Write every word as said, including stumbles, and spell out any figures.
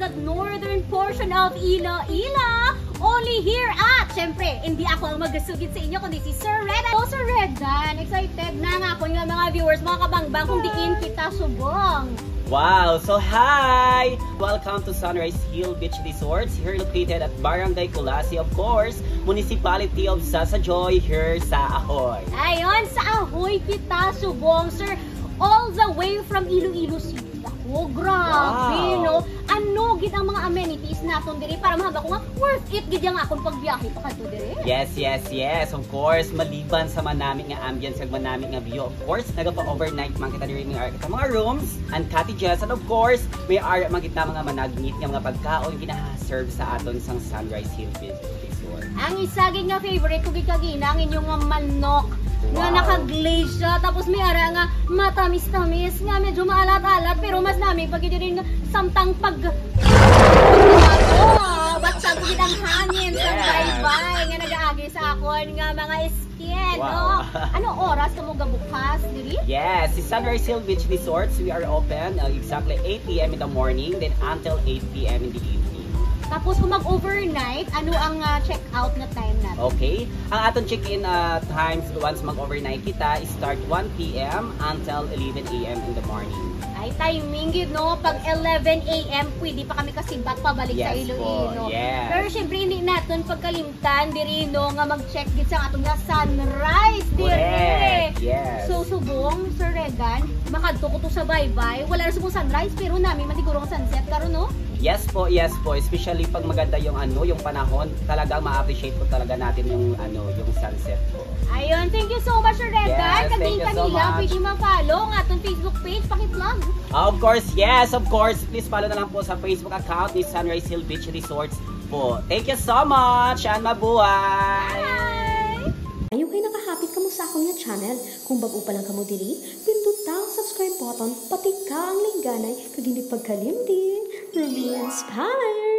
the northern portion of Iloilo. Only here at, syempre, hindi ako ang magasugid sa inyo, kundi si Sir Redan. So, Sir Redan, excited na nga ako nga mga viewers, mga kabangbang, kung diin kita subong. Wow! So, hi! Welcome to Sunrise Hill Beach Resorts, here located at Barangay Culasi, of course, Municipality of Sasajoy, here sa Ahoy. Ayun, sa Ahoy kita subong, sir. All the way from Iloilo City. Ako, grabe, Wow. no? Ano gid ang mga amenities naton diri para mahaba ko nga worth it gid ang akong pagbiyahe pa kadto diri? Yes, yes, yes. Of course, maliban sa manami nga ambience kag manami nga view, of course, nagapa-overnight man kita diri, may ara kita mga rooms and cottages, and of course, may ara man kita mga managnit nga mga pagkaon ginaha-serve sa aton sang Sunrise Hill Beach Resort. Ang isa gid nga favorite ko gid kagina ang inyong nga manok nga Wow. naka-glaze siya, tapos may ara nga matamis-tamis nga medyo maalat-alat, pero mas nami pag diri nga samtang pag oh, batsa ko gid ang hangin sa Yes. baybay nga nagaagi sa akon nga mga skin. Wow. Oh, ano oras kamo gabukas diri? Yes, si Sunrise Hill Beach Resorts, we are open uh, exactly eight p.m. in the morning, then until eight p.m. in the evening. Tapos kung mag-overnight, ano ang ah, check-out na time natin? Okay? Ang aton check-in uh, times once mag-overnight kita is start one p.m. until eleven a.m. in the morning. Ay, timing gid, no? Pag eleven a.m., pwede pa kami kasibat pabalik sa Yes Iloilo. po, yes. Pero syempre, hindi naton pagkalimtan diri, no, nga mag-check gid sa aton nga sunrise diri. Correct, yes. So, subong, Sir Regan, makadto ko to sa baybay. Wala na subong sunrise, pero nami man siguro ang sunset karon, no? Yes po, yes po. Especially pag maganda yung ano, yung panahon, talagang ma-appreciate po talaga natin yung ano, yung sunset po. Ayun, thank you so much, Sir Regan. Yes, Kag thank diin you so kaniya, much. Pwede ma-follow ang aton Facebook page, paki-plug. Ah, of course, yes, of course. Please follow na lang po sa Facebook account ni Sunrise Hill Beach Resorts po. Thank you so much and mabuhay! Bye! Ayaw kay nakahapit kamo sa akon nga channel. Kung bag-o pa lang kamo diri, pinduta ang subscribe button, patika ang lingganay, kag hindi pagkalimti, remain inspired!